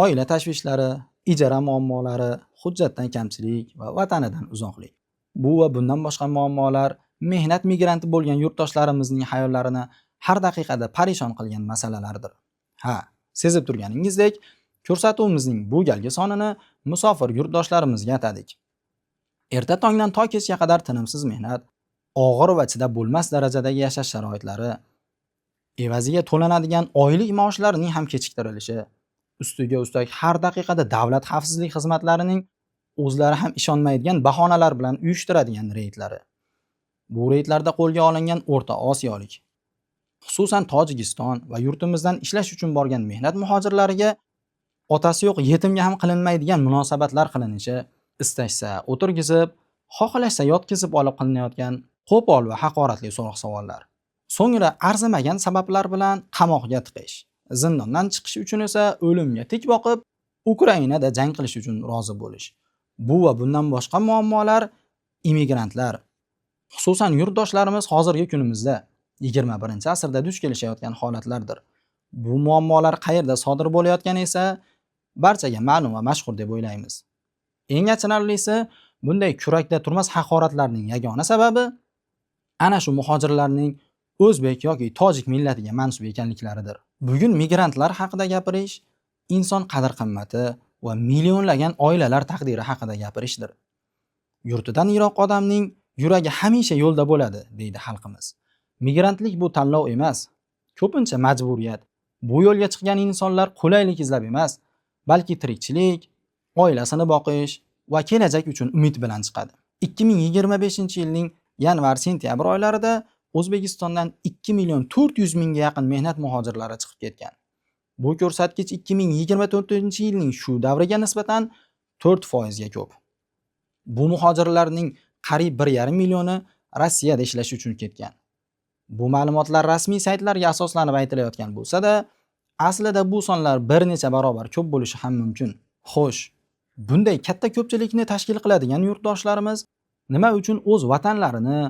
Oila tashvishlari, ijara muammolari, hujjatdan kamchilik va vatanidan uzoqlik. Bu va bundan boshqa muammolar mehnat migranti bo'lgan yurtdoshlarimizning hayollarini har daqiqada parishon qilgan masalalardir. Ha, sezib turganingizdek, ko'rsatuvimizning bu galgi sonini musofir yurtdoshlarimizga atadik. Erta tongdan to kechga qadar tinimsiz mehnat, og'ir va chidab bo'lmas darajadagi yashash sharoitlari, evaziga to'lanadigan oylik maoshlarining ham kechiktirilishi, ustiga ustak har daqiqada davlat xavfsizlik xizmatlarining o'zlari ham ishonmaydigan bahonalar bilan uyushtiradigan reydlari. Bu reydlarda qo'lga olingan O'rta Osiyolik, xususan Tojikiston va yurtimizdan ishlash uchun borgan mehnat muhojirlariga otasi yo'q yetimga ham qilinmaydigan munosabatlar qilinishi, istashsa o'tirgizib, xohlashsa yotqizib olib qilinayotgan qo'pol va haqoratli so'roq savollar. So'ngra arzimagan sabablar bilan qamoqga tiqish, zindondan chiqish uchun esa o'limga tik boqib, Ukrainada jang qilish uchun rozi bo'lish. Bu va bundan boshqa muammolar immigrantlar, xususan yurtdoshlarimiz hozirgi kunimizda, 21-asrda duch kelishayotgan holatlardir. Bu muammolar qayerda sodir bo'layotgani esa barchaga ma'lum va mashhur deb o'ylaymiz. Eng achinarlisi, bunday kurakda turmas haqoratlarning yagona sababi ana shu muhojirlarning o'zbek yoki tojik millatiga mansub ekanliklaridir. Bugun migrantlar haqida gapirish inson qadr-qimmati va millionlagan oilalar taqdiri haqida gapirishdir. Yurtidan yiroq odamning yuragi hamisha yo'lda bo'ladi, deydi xalqimiz. Migrantlik bu tanlov emas, ko'pincha majburiyat. Bu yo'lga chiqqan insonlar qulaylik izlab emas, balki tirikchilik, oilasini boqish va kelajak uchun umid bilan chiqadi. 2025-yilning yanvar-sentyabr oylarida O'zbekistondan 2 million 400 mingga yaqin mehnat muhojirlari chiqib ketgan. Bu ko'rsatkich 2024-yilning shu davriga nisbatan 4% ga ko'p. Bu muhojirlarning qariyb 1,5 millioni Rossiyada ishlash uchun ketgan. Bu ma'lumotlar rasmiy saytlarga asoslanib aytilayotgan bo'lsa-da, aslida bu sonlar bir necha barobar ko'p bo'lishi ham mumkin. Xo'sh, bunday katta ko'pchilikni tashkil qiladigan yurtdoshlarimiz nima uchun o'z vatanlarini,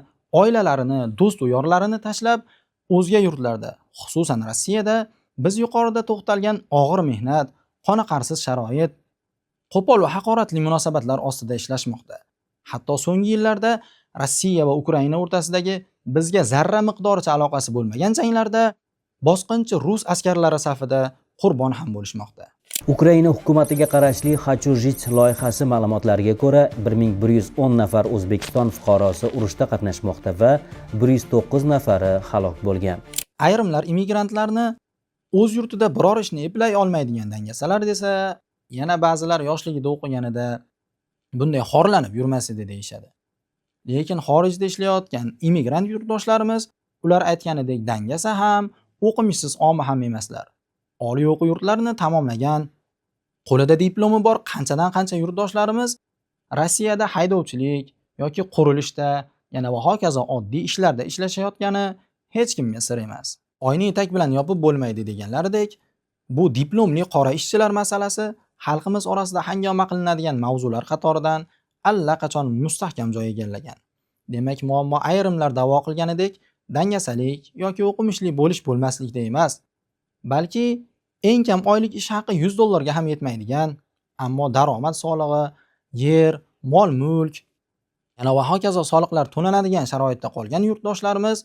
oilalarini, do'st yorlarini tashlab o'zga yurtlarda, xususan Rossiyada biz yuqorida to'xtalgan og'ir mehnat, qoniqarsiz sharoit, qo'pol va haqoratli munosabatlar ostida ishlashmoqda? Hatto so'nggi yillarda Rossiya va Ukraina o'rtasidagi bizga zarra miqdoricha aloqasi bo'lmagan janglarda bosqinchi rus askarlari safida qurbon ham bo'lishmoqda. Ukraina hukumatiga qarashli "Хочу жить" loyihasi ma'lumotlariga ko'ra, 1110 nafar O'zbekiston fuqarosi urushda qatnashmoqda va 109 nafari halok bo'lgan. Ayrimlar immigrantlarni o'z yurtida biror ishni eplay olmaydigan dangasalar desa, yana ba'zilar yoshligida o'qiganida bunday xorlanib yurmas edi deyishadi. Lekin xorijda ishlayotgan immigrant yurtdoshlarimiz ular aytganidek dangasa ham, o'qimishsiz omi ham emaslar. Oliy o'quv yurtlarini tamomlagan, qo'lida diplomi bor qanchadan qancha yurtdoshlarimiz Rossiyada haydovchilik yoki qurilishda, yana va hokazo oddiy ishlarda ishlashayotgani hech kimga sir emas. Oyni etak bilan yopib bo'lmaydi deganlaridek, bu diplomli qora ishchilar masalasi xalqimiz orasida hangoma qilinadigan mavzular qatoridan allaqachon mustahkam joy egallagan. Demak, muammo ayrimlar da'vo qilganidek dangasalik yoki o'qimishli bo'lish bo'lmaslikda emas, balki eng kam oylik ish haqi 100 dollarga ham yetmaydigan, ammo daromad solig'i, yer, mol-mulk, yana va hokazo soliqlar to'lanadigan sharoitda qolgan yurtdoshlarimiz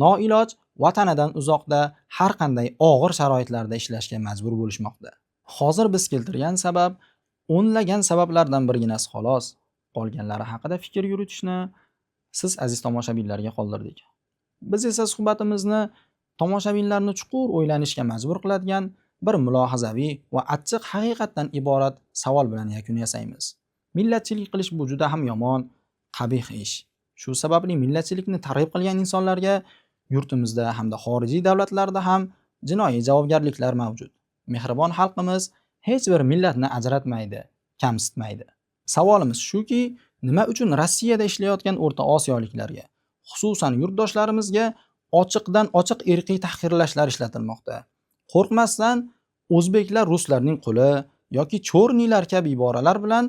noiloj vatanidan uzoqda har qanday og'ir sharoitlarda ishlashga majbur bo'lishmoqda. Hozir biz keltirgan sabab o'nlagan sabablardan birginasi xolos. Qolganlari haqida fikr yuritishni siz, aziz tomoshabinlarga qoldirdik. Biz esa suhbatimizni tomoshabinlarni chuqur o'ylanishga majbur qiladigan bir mulohazaviy va achchiq haqiqatdan iborat savol bilan yakun yasaymiz. Millatchilik qilish bu juda ham yomon, qabih ish. Shu sababli millatchilikni targ'ib qilgan insonlarga yurtimizda hamda xorijiy davlatlarda ham jinoiy javobgarliklar mavjud. Mehribon xalqimiz hech bir millatni ajratmaydi, kamsitmaydi. Savolimiz shuki, nima uchun Rossiyada ishlayotgan O'rta Osiyoliklarga, xususan yurtdoshlarimizga ochiqdan ochiq irqiy tahqirlashlar ishlatilmoqda? Qo'rqmasdan o'zbeklar ruslarning quli yoki чёрный lar kabi iboralar bilan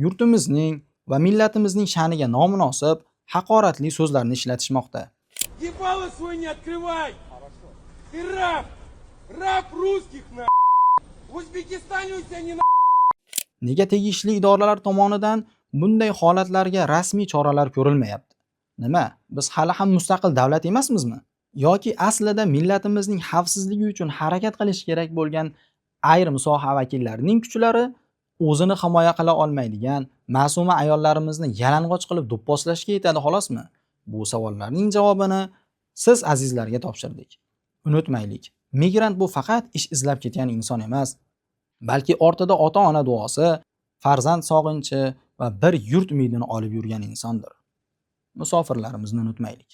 yurtimizning va millatimizning sha'niga nomunosib, haqoratli so'zlarni ishlatishmoqda? Ебало свой не открывай! Ты раб! Раб русских, на! В Узбекистане у тебя не на. Nega tegishli idoralar tomonidan bunday holatlarga rasmiy choralar ko'rilmayapti? Nima, biz hali ham mustaqil davlat emasmizmi? Yoki aslida millatimizning xavfsizligi uchun harakat qilish kerak bo'lgan ayrim soha vakillarining kuchlari o'zini himoya qila olmaydigan ma'suma ayollarimizni yalang'och qilib do'pposlashga yetadi xolosmi? Bu savollarning javobini siz azizlarga topshirdik. Unutmaylik, migrant bu faqat ish izlab ketgan inson emas, balki ortida ota-ona duosi, farzand sog'inchi va bir yurt umidini olib yurgan insondir. Musofirlarimizni unutmaylik.